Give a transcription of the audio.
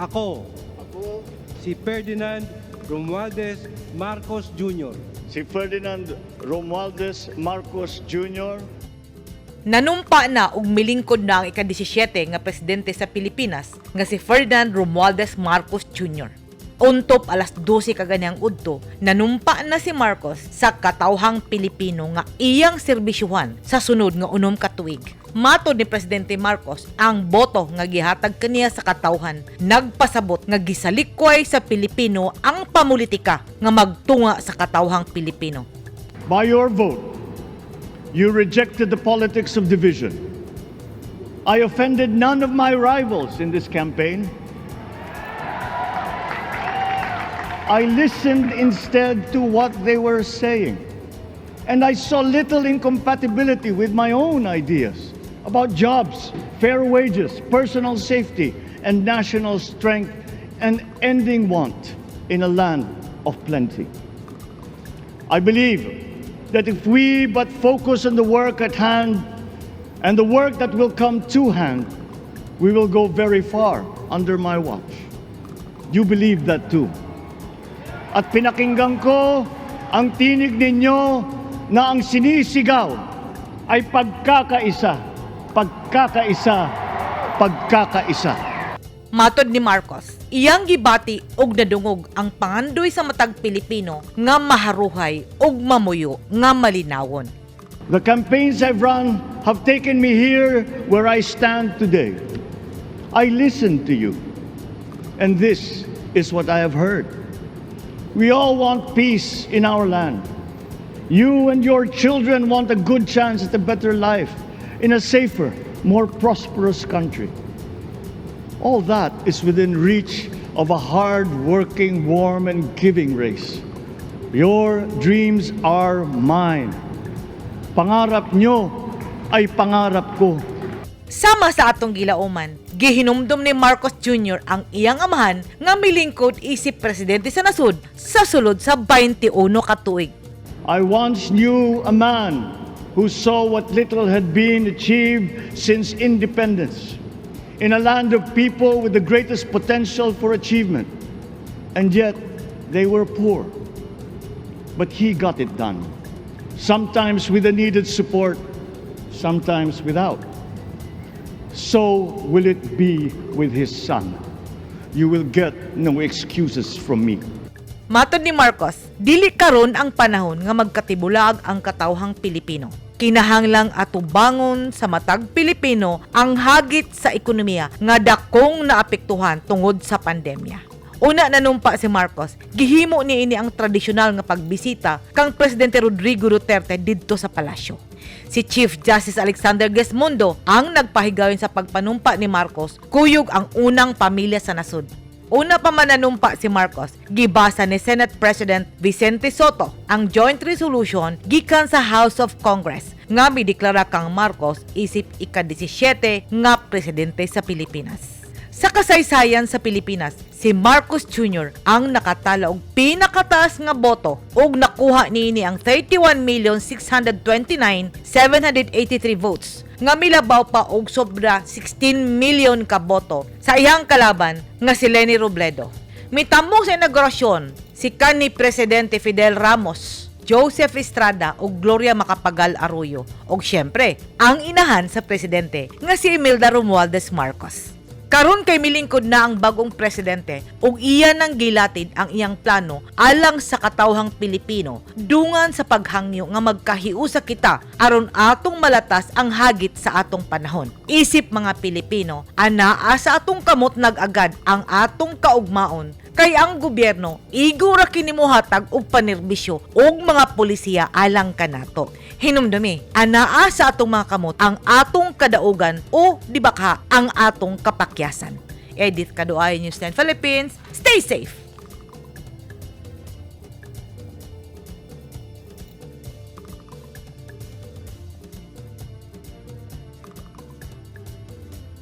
Ako, Ako, si Ferdinand Romualdez Marcos Jr. si Ferdinand Romualdez Marcos Jr. Nanumpa na og milingkod na ang ika-17 nga presidente sa Pilipinas nga si Ferdinand Romualdez Marcos Jr. Untop alas 12 kaganihang udto, nanumpa na si Marcos sa katawhang Pilipino nga iyang serbisyuhan sa sunod nga 6 ka tuig. Matod ni Presidente Marcos, ang boto nga gihatag kaniya sa katawhan nagpasabot nga gisalikway sa Pilipino ang pamulitika nga magtunga sa katawhang Pilipino. By your vote, you rejected the politics of division. I offended none of my rivals in this campaign. I listened instead to what they were saying, and I saw little incompatibility with my own ideas about jobs, fair wages, personal safety, and national strength, and ending want in a land of plenty. I believe that if we but focus on the work at hand and the work that will come to hand, we will go very far under my watch. You believe that too. At pinakinggan ko ang tinig ninyo na ang sinisigaw ay pagkakaisa, pagkakaisa, pagkakaisa. Matod ni Marcos, iyang gibati og nadungog ang pangandoy sa matag Pilipino nga maharuhay og mamuyo nga malinawon. The campaigns I've run have taken me here where I stand today. I listened to you, and this is what I have heard. We all want peace in our land. You and your children want a good chance at a better life in a safer, more prosperous country. All that is within reach of a hard-working, warm, and giving race. Your dreams are mine. Pangarap nyo ay pangarap ko. Sama sa atong gilauman, gihinumdum ni Marcos Jr. ang iyang amahan nga milingkod isip presidente sa nasud sa sulod sa 21 ka tuig. I once knew a man who saw what little had been achieved since independence in a land of people with the greatest potential for achievement, and yet they were poor. But he got it done, sometimes with the needed support, sometimes without. So will it be with his son. You will get no excuses from me. Matod ni Marcos, dili karon ang panahon nga magkatibulag ang katawhang Pilipino. Kinahanglang atubangon sa matag Pilipino ang hagit sa ekonomiya nga dakong naapektuhan tungod sa pandemya. Una nanumpa si Marcos, gihimo niini ang tradisyonal nga pagbisita kang Presidente Rodrigo Duterte didto sa palasyo. Si Chief Justice Alexander Gesmundo ang nagpahigayon sa pagpanumpa ni Marcos kuyog ang unang pamilya sa nasod. Una pa man nanumpa si Marcos, gibasa ni Senate President Vicente Sotto ang joint resolution gikan sa House of Congress nga mideklara kang Marcos isip ika-17 nga presidente sa Pilipinas. Sa kasaysayan sa Pilipinas, si Marcos Jr. ang nakatala og pinakataas nga boto ug nakuha niini ang 31,629,783 votes nga milabaw pa og sobra 16 million ka boto sa iyang kalaban nga si Leni Robredo. Mitambong sa inaugurasyon si kanhi Presidente Fidel Ramos, Joseph Estrada ug Gloria Macapagal Arroyo ug syempre ang inahan sa presidente nga si Imelda Romualdez Marcos. Karon kay milingkod na ang bagong presidente ug iya nang gilatid ang iyang plano alang sa katawhang Pilipino dungan sa paghangyo nga magkahiusa kita aron atong malatas ang hagit sa atong panahon. Isip mga Pilipino, anaa sa atong kamot nag-agad ang atong kaugmaon kay ang gobyerno igo ra kini mohatag og panerbisyo og mga polisiya alang kanato. Hinumdumi, anaa sa atong mga kamot ang atong kadaugan o di ba ka ang atong kapakyasan. Edith Kaduay, News 10 Philippines. Stay safe.